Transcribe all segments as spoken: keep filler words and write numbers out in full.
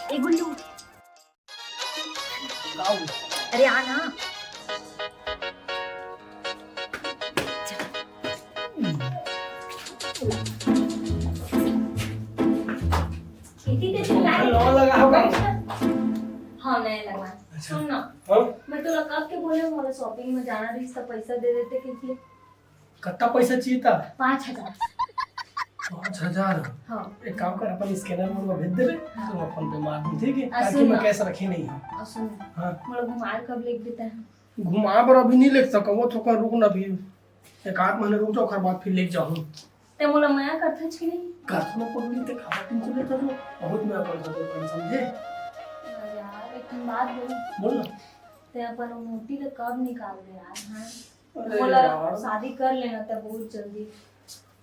ए गुल्लू, अरे आ ना। इतनी तेज चिल्ला रही है। लगा होगा। हाँ, नया लगा। अच्छा। सुन ना, हाँ? मैं तोला कब के बोले हूँ, मोला shopping में जाना रहिस त पैसा दे देते, क्योंकि कत्ता पैसा चाहिए था? पाँच हजार। पाँच हजार? हाँ। एक काम कर, अपन scanner मोर भेज देबे, हाँ। तो अपन पे मार दूँ, ठीक है? आ, ताकि सुन मैं ना। Cash रखे नहीं हूँ। आ, सुन। हाँ। मोला घुमाए कब लेके देता है? घुमाए बर अभी नहीं लेके सकूँ, वो थोड़ा रुक ना अभी। एक आध महीने रुक जाओ, ओकर बाद फिर लेके जाऊँ। ते मोला मया करथच कि नहीं? करथों ना पगली, ते खावा पीन को लेता जो। बहुत मया करथों तो अपन समझे। अरे यार, एक ठन बात बोलूं? बोल ना। ते अपन वो मोती ले कब निकाल दे यार, हाँ? अरे बोला, यार। शादी कर लेना ते बहुत जल्दी।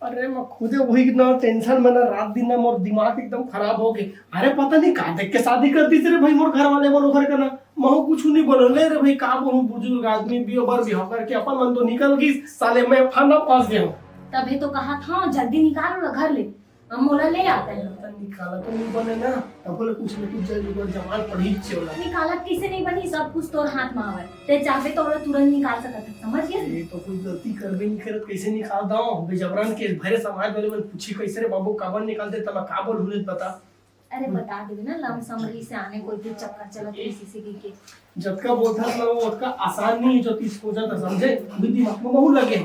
अरे मैं खुदे वही ना tension में ना, रात दिन ना मोर दिमाग एकदम खराब हो गए। अरे पता नहीं का देख के शादी कर दी रे भाई, मोर घर वाले बोलो घर का ना। महू कुछ नहीं बोलो, ले रे भाई, का बोलूं, बुजुर्ग आदमी भी ओबर बिहाव करके अपन मन तो निकल गई, साले मैं फंदा फंस गया हूँ। तभी तो कहा था, जल्दी निकालो ना घर ले, हम मोला ले आता है। तो निकाला तो नहीं बने ना, तब बोले कुछ न कुछ जल्दी कर जवान पड़ी चोला। निकालत किसे नहीं बनी, सब कुछ तोर हाथ में आवे। ते चाहबे तो ओला तुरंत निकाल सकत है, समझ गया? ये तो कोई गलती करबे नहीं करत, कैसे निकाल दाओ? बेजबरन के भरे समाज वाले मन पूछी कैसे रे बाबू काबर निकाल दे, तब का बोल हुले बता। अरे बता देबे ना, लमसम रही से आने कोई के चक्कर चलत रही सीसी के। जतका बोलथस ना वो ओतका आसान नहीं है जो तीस को जाता समझे, अभी दिमाग में बहुत लगे।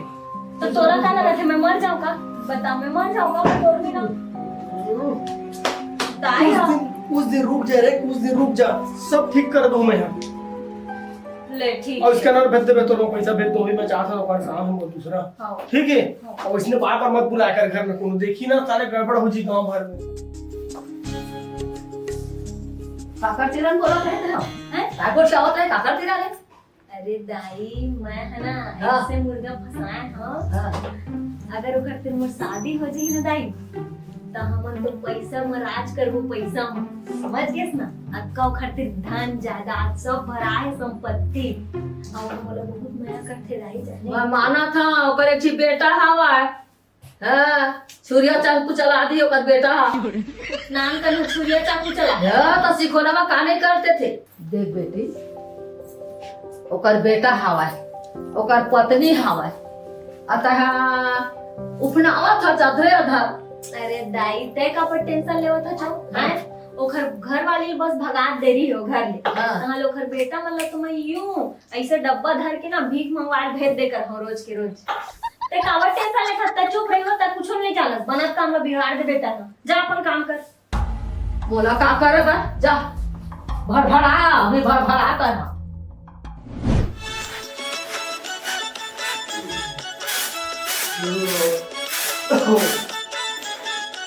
तो तोरा का लगत है मैं मर जाऊं का? बता मैं मर जाऊं का मैं तोर बिना? ताई उस दिन, उस दिन रुक जा रे, उस दिन रुक जा, सब ठीक कर दूं मैं यहाँ। ले ठीक और है। Scanner भेज देबे तो पैसा भेज दो, मैं चाहता हूँ काम है वो दूसरा। हाँ। ठीक है? हाँ। और इसने बार बार मत बुलाया कर घर में, कोनो देखी ना साले गड़बड़ हो जी गांव भर में। काकर तिरन बोलत रहे ना? हैं? काकर से आवत रहे, काकर तिरन है? अरे दाई, मैं है ना, हाँ। ऐसे मुर्गा फंसाए हूँ। हाँ। अगर ओकर फिर मोर शादी हो जाही ना दाई, त हमन तो पैसा म राज करबो, पैसा म। समझ गेस ना? अतका ओकर तीर धन जायदाद सब भरा है, संपत्ति। और मोला बहुत मया करथे दाई जाने। मैं माना था, ओकर एक ठी बेटा हवा। हाँ, छुरिया चाकू चला दी ओकर बेटा। नाम कनु छुरिया चाकू चला। हाँ, तो सिखोनवा का नहीं करते थे? देख बेटी, ओकर बेटा हवय, ओकर पत्नी हवय, अतः उफनावत ह चधरे अधर। अरे दाई, तै काबर tension लेवत ह छो? हाँ। हैं? ओखर घर वाली बस भगात दे रही हो घर ले। हाँ। तहाँ ले ओखर बेटा मन ल तो मैं यूं ऐसे डब्बा धर के ना भीख मंगवाए भेज देकर हो रोज के रोज। ते काबर tension लेथस? ते चुप रही हो, ते कुछो नहीं जानस। बनत काम ल बिगाड़ दे बेटा ना। जा अपन काम कर। मोला का करे बर? जा। भड़भड़ा, अभी भड़भड़ा कर।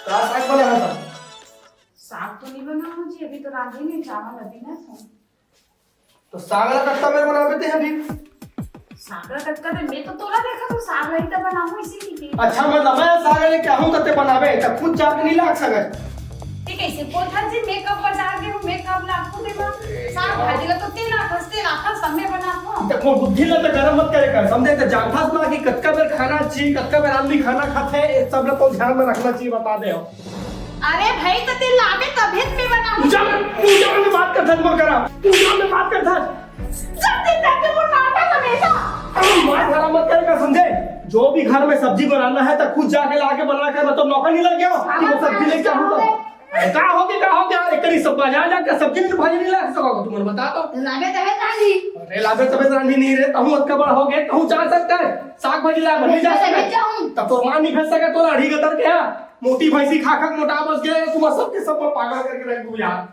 का साग बना है? साग तो नहीं बना हूँ जी, अभी तो रांधी नहीं, चावल अभी ना था। तो साग ला कत्ता बेर बनाबे ते अभी? साग ला कत्ता बेर? मैं तो तोला देखा तो साग ला ही तो बनाऊँ इसी की। अच्छा, मतलब मैं साग लेके आहूँ त ते बनाबे, त खुद जाके नहीं लाग सकत। ते कैसे बोलथस जी, मैं कब बाजार गए हूँ, मैं कब लाखूँ ते बा-, साग भाजी ला तो ते लाखस, ते लाखस, सब मैं बनाऊँ। त कोनो बुद्धि ला तो गरम मत करे कर, समझे? त जानथस ना कि कतका बेर खाना चाहिए, कतका बेर आदमी खाना खाथे, ये सब ला तो ध्यान में रखना चाहिए, बता दे हम। अरे भाई, तो ते लाबे तभे त मैं बनाऊँ। पूजा में, पूजा में बात करथस मोर करा। पूजा में बात करथस। जब दिन तक के मोर नाटक हमेशा। अरे मार भला मत करे का समझे। जो भी घर में सब्जी बनाना है तो खुद जाके ला के बना कर, मतलब नौकर नहीं लग गया कि मैं सब्जी लेके आऊँ तो। अरे का हो गया, का हो गया? एक करी सब बाजार जाके सब्जी नहीं, भाजी नहीं ला सकोगे तुम, बता तो। लाबे तभे त रांधी। अरे लाबे तभे त रांधी नहीं रे, तहूँ अतका बड़ा हो गए, तहूँ जा सकता है। साग भाजी ला, नहीं जा सकता। तब तोर माँ नहीं भेज सके तो लाड़ी गतर के है। मोटी भैंसी खा खा के मोटा बस गए, तुम सबके सब पागल करके रख दू यार।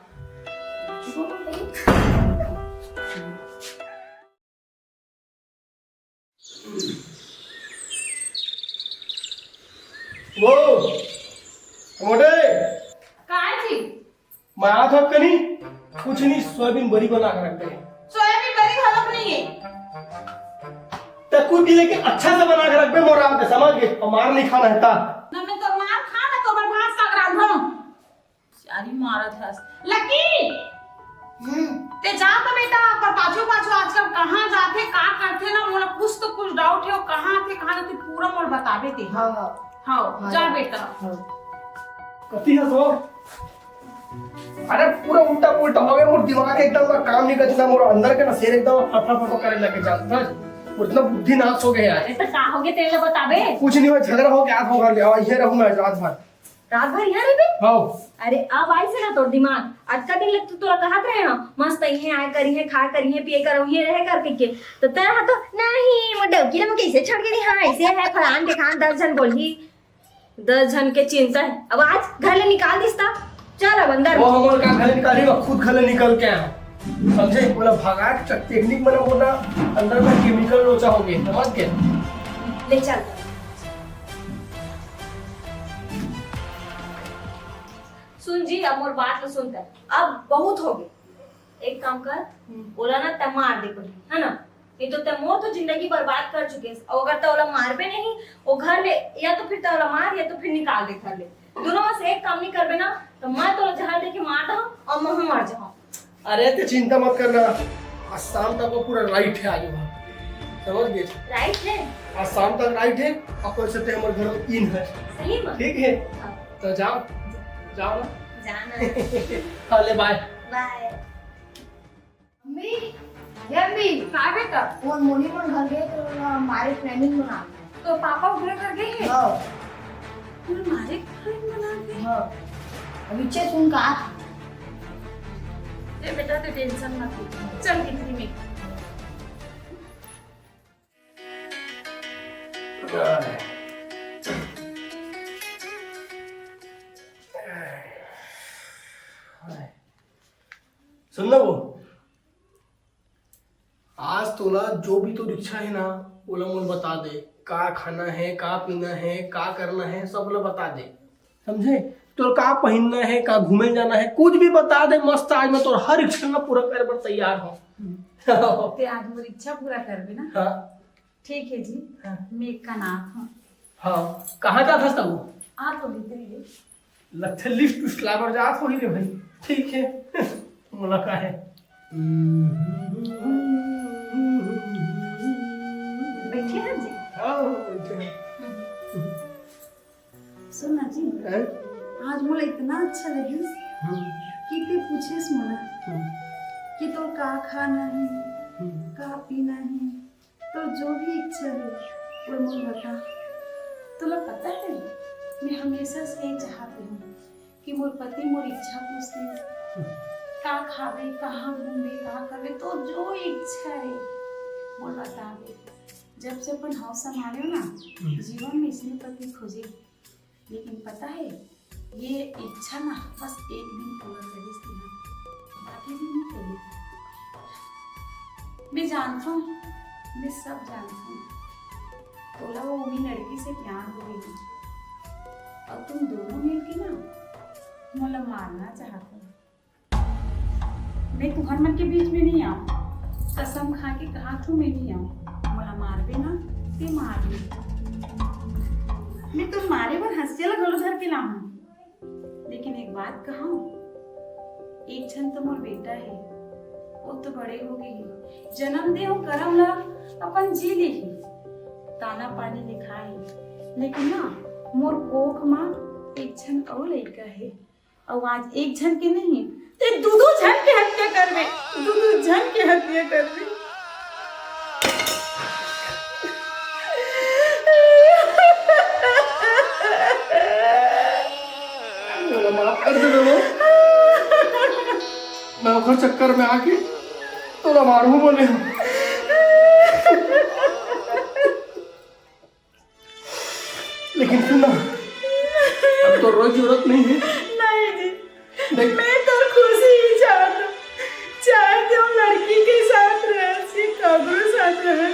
वो, मोटे। का जी? मैं आ था कनी, कुछ नहीं, सोयाबीन बड़ी बना के रख दे। सोयाबीन बड़ी घलोक नहीं है। त कुछ भी लेके अच्छा से बना के रख दे, मोर आराम से, समझ गए? और मार नहीं खाना है ता। ना मैं तो मार खा ना तो मैं भात साग रांधो। चारी मारत हस। लकी! हम्म। ते जा तो बेटा, पर पाछू पाछू आजकल कहाँ जाथे, का करथे ना, मोला कुछ तो कुछ doubt है, कहाँ थे, कहाँ थे, पूरा मोला बताबे ते। हाँ, हाँ। हाँ, हाँ, जा हाँ। बेटा। हाँ। कति हस वो? अरे, पूरा उल्टा पुल्टा हो गया, मोर दिमाग एकदम ना काम नहीं करता, मोर अंदर के ना शेर एकदम फटफट फटफट करे लगे जात बस। मोर इतना बुद्धि नाश हो गया यार। अरे, तो का हो गया, तेला बताबे? कुछ नहीं हुआ, झगड़ा हो गया, आप घर ले आओ, ये रहूँ मैं आज रात भर। रात भर यहाँ रहिबे? हाँ। अरे, अब आइसे ना तोर दिमाग। अतका दिन ले तो तोला कहत रहे हो, मस्त इहें आए करिहें, खाए करिहें, पिए करो, ये रहे करके के। तो तैं हा तो, "नहीं, मोर डौकी ला मैं कैसे छोड़ के नहीं, हाँ, ऐसे है, फलान के खान दस झन बोलही।" दस झन के चिंता है। अब आज घर ले निकाल दिस ता। चल अब अंदर। वो हमन का घर ले निकाली, मैं खुद घर ले निकल के आया। समझे? बोला भगा के टेक्निक मना बोला, अंदर में केमिकल लोचा हो गए, समझ गए? ले चल। सुन जी, अब मोर बात ल सुन कर, अब बहुत हो गए। एक काम कर, हम्म। ओला ना तैं मार दे पहले, है ना? नहीं तो तैं मोर तो जिंदगी बर्बाद कर चुके हस। और अगर तैं ओला मारबे नहीं, वो घर ले, या तो फिर तैं ओला मार या तो फिर निकाल दे घर ले। दोनों में से एक काम नहीं करबे ना, तो मैं तोला जहर दे के मार दहूँ और मैं मर जाऊँ। अरे, तैं चिंता मत करना, आज शाम तक वो पूरा राइट है आज वहाँ, समझ गए? राइट है? आज शाम तक राइट है, और कल से तैं हमारे घर में इन है। सही में? ठीक है, हाँ। तो जाओ, जाओ ना। जाना। हाँ, ले, बाय। बाय। अम्मी, ये अम्मी, का बेटा? वो मोनी मन घर गए तो मारे प्लानिंग बना। तो पापा उधर घर गए हैं? हाँ। उन मारे प्लानिंग बना के? हाँ। अभी चे सुन का। ए बेटा, तू टेंशन मत ले। चल भीतरी में। सुन ना वो, आज तोला जो भी तोर इच्छा है ना, ओला मोला बता दे। का खाना है, का पीना है, का करना है, सब ला बता दे, समझे? तोर का पहनना है, का घूमे जाना है, कुछ भी बता दे, मस्त आज मैं तोर हर इच्छा ला पूरा करे बर तैयार हूँ। तैं आज मोर इच्छा पूरा करबे ना? हाँ। ठीक है जी, हाँ। मैं एक कनात हूँ। हाँ, कहाँ जात हस तब? आ तो भीतरी है। लगथे लिस्ट उस्ट लाबर जात होही रे भाई। ठीक है। मोला का है? बैठे हैं जी। हाँ, बैठे हैं। सुन ना जी, हैं? आज मोला इतना अच्छा लगिस हम्म। कि तैं पूछेस मोला हम्म। कि तोर का खाना है, हम्म। का पीना है, तोर जो भी इच्छा है, वो मोला बता। तोला पता है, मैं हमेशा से ये चाहती हूँ कि मोर पति मोर इच्छा पूछते हैं, "का खाबे, कहाँ घूमबे, का करबे, तोर जो इच्छा है, मोला बताबे।" जब से अपन हौस संभाले हो ना, हम्म। जीवन में इसने पति खोजे। लेकिन पता है, ये इच्छा ना बस एक दिन पूरा करिस तेला, बाकी दिन नहीं करिस। मैं जानता हूँ, मैं सब जानता हूँ। तोला वो उमी लड़की से प्यार हो गई है। और तुम दोनों मिलके ना मोला मारना चाहते हो। मैं तुहर मन के बीच में नहीं आऊँ। कसम खा के कहा तू मैं नहीं आऊँ। मोला मारबे ना, तैं मार ले। मैं तो मारे बर हंसिया ला घलो धर के लाऊं। लेकिन एक बात कहूँ, एक झन तो मोर बेटा है, वो तो बड़े हो गए ही, जन्म दे हो करम ला अपन जी ले ही, दाना पानी लिखाए, लेकिन ना मोर कोख मा एक झन अउ लइका है। अउ आज एक झन के नहीं, तैं दू दू झन के हत्या करबे, दू दू झन के हत्या करबे। मोला माफ कर दे वो। मैं ओखर चक्कर में आके तोला मारू बोले हूँ। लेकिन सुन ना, अब तो रोए जरूरत नहीं है। नहीं जी, देख। मैं तो खुशी ही चाहता हूँ, चाहे तो लड़की के साथ रहे, कागरो साथ रहे,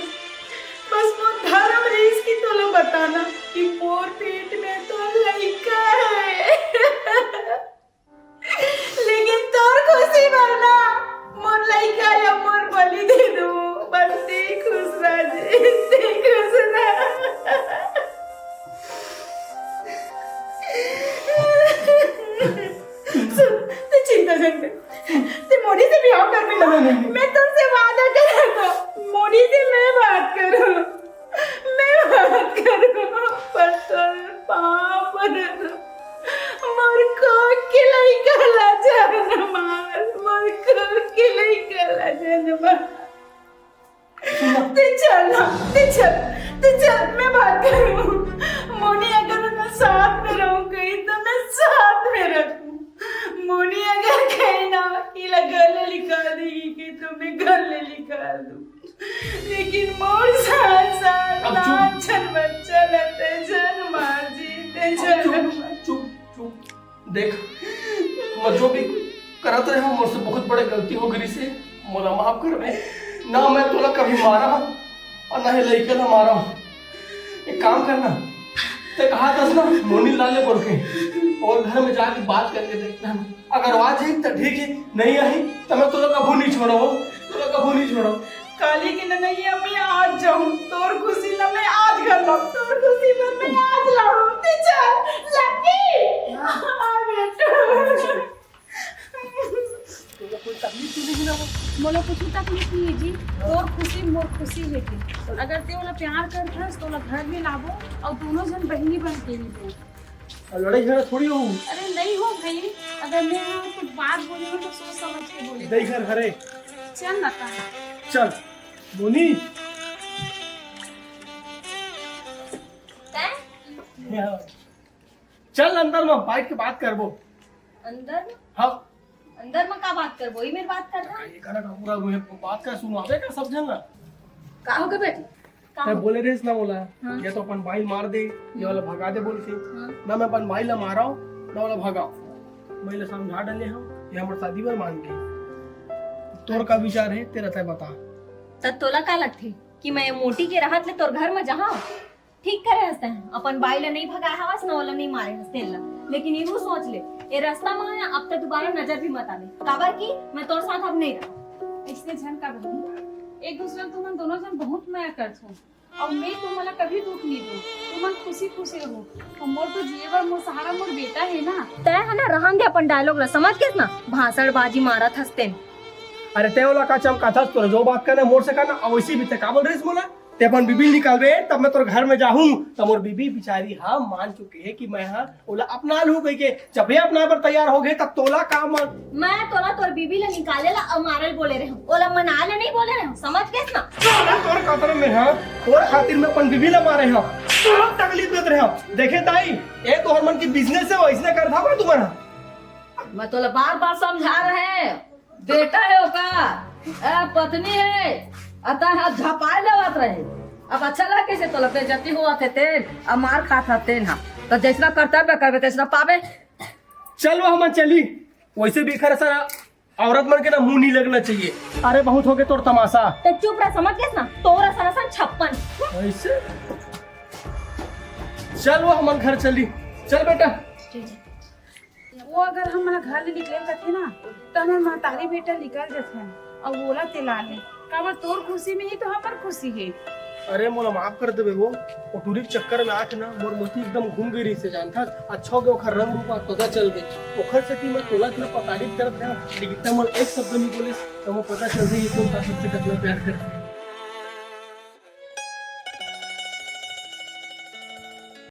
बस मोर धर्म रहीस कि तोला बताना कि मोर पेट में तो लइका है। लेकिन तोर खुशी बर ना, मोर लइका या मोर बलि दे दू। बस तैं खुश रह जी, तैं खुश रह। सुन, तैं चिंता झन कर। तैं मोनी से बिहाव कर बेटा। नहीं, नहीं, नहीं। मैं तोर से वादा कर रहा था। मोनी से मैं बात करूँ। मैं बात करूँ, पर तोर पाँव परत हूँ। मोर कोख के लइका ला मार, मोर खुद के लइका ला जन्मा। ते चल ना, ते चल, ते चल, मैं बात करूँ। मोनी अगर मैं साथ में रहूँ कहीं, तो मैं साथ में रहूँ। मोनी अगर कहीं ना, इला घर ले निकाल देगी कि तो मैं घर ले निकाल दूँ। लेकिन मोर साथ साथ अब चुप। ना, झन बच्चा ला ते झन मार जी, ते अब झन चुप, मार। चुप, चुप। देख, मैं जो भी करत रहे हूँ, मोर से बहुत बड़े गलती हो गई से, मोला माफ कर दे। ना मैं तोला कभी मारा हूँ और ना ही लइका ला मारा हूँ। एक काम करना, ते कहा दस ना, मोनी ला ले बोल के, और घर में जाके बात करके देखना। अगर आ जाही तो ठीक है, नहीं आही तो मैं तोला कभू नहीं छोड़ा हूँ, तोला कभू नहीं छोड़ा हूँ। काली के ननैया, मैं आज जाऊं, तोर खुशी ला मैं आज कर लूं, तोर खुशी बर मैं आज लाऊं। ते चल, लकी, आ बेटा। तोला कोई तकलीफ तो नहीं ना हो? मोला कुछ तकलीफ नहीं है जी, तोर खुशी मोर खुशी है जी। अगर ते ओला प्यार करत हस तो ओला घर में लाबो और दोनों जन बहिनी बन के ही दो। अब लड़ाई झगड़ा थोड़ी हो। अरे नहीं हो भाई, अगर मैं कुछ बात बोली हूँ तो सोच समझ के बोली। दे घर हरे। चल ना ता। चल मोनी। तैं? चल अंदर में बैठ के बात करबो। अंदर में? हाँ। अंदर में का बात करबो? ई मेर बात करबो। ये करा का पूरा बात का सुनावे का सब जन ना। का हो गए बेटी? का मैं हो? बोले रहिस ना मोला, हाँ। या तो अपन बाई मार दे, या वाला भगा दे बोल के। हाँ। ना मैं अपन बाई ला मारा हूँ, ना वाला भगाओ। मैं ला समझा डाले हूँ, ये हमर शादी बर मान के। तोर का विचार है, तेरा तय बता। त तोला का लगथे कि मैं मोटी के रहत ले तोर घर में जहाँ ठीक करे हस तैं, अपन बाई ला नहीं भगाए हवस, ना ओला नहीं मारे हस तेन ला। लेकिन इहू सोच ले, ए रास्ता में आया, अब तक दोबारा नजर भी मत आवे। काबर कि मैं तोर साथ अब नहीं रहूँ। इसने झन का बहिनी, एक दूसरे को तुमन दोनों जन बहुत मया करथो। और मैं तुमन ला कभी दुख नहीं दूँ, तुमन खुशी खुशी रहो। और मोर तो जिए बर मोर सहारा मोर बेटा है ना। तय है ना, रहन दे अपन डायलॉग ला, समझ गेस ना, भाषण बाजी मारत हस तेन। अरे तय ओला का चमकाथस, तोर जो बात करना मोर से करना, अब वैसे भी ते का बोल रहिस मोला? ते अपन बीबी निकालबे, तब मैं तोर घर में जाहूँ, तब मोर बीबी बिचारी हा मान चुके है कि मैं हा ओला अपना लूँ कहिके। जब ये अपना बर तैयार हो गए, तब तोला का मन? मैं तोला तोर बीबी ला निकाले ला अउ मारे ला बोले रहे हूँ, ओला मनाए ला नहीं बोले रहे हूँ, समझ गेस ना? तोला तोर कतर में हा, तोर खातिर मैं अपन बीबी ला मारे हा, तोला तकलीफ देत रहे हा। देखे ताई, ये तोहर मन की बिजनेस है, वैसने कर था मैं तुम्हारा। मैं तोला बार बार समझा रहे हैं, बेटा है ओका, ए, पत्नी है, अतः हाथ झपाए लेवत रहे। अब अच्छा लगे कैसे तोला बेइज्जती हुआ थे तेन, अब मार खा था तेन हा। तो जैसना कर्तव्य करबे तैसना पाबे। चल वो हमन चली, वैसे भी खर सारा औरत मन के ना मुंह नहीं लगना चाहिए। अरे बहुत हो गए तोर तमाशा। तो चुप रह, समझ गेस ना, तोरा सरासन छप्पन। ऐसे चल वो हमन घर चली। चल बेटा। वो अगर हमन घर ले निकले कथे ना, त हमर महतारी बेटा निकल जथे, अउ ओला तेला ले। काबर तोर खुशी में ही तो हमर खुशी है। अरे मोला माफ कर देबे वो, वो टूरी के चक्कर में आके ना मोर मती एकदम घूम गई रही से जानथस। अच्छा हो गया ओखर रंग रूप आज पता चल गई। ओखर सेती मैं तोला इतना प्रताड़ित करत रहा, लेकिन तै मोर एक शब्द नहीं बोले, तो मैं पता चल गई ये कौन था सबसे कतना प्यार करते।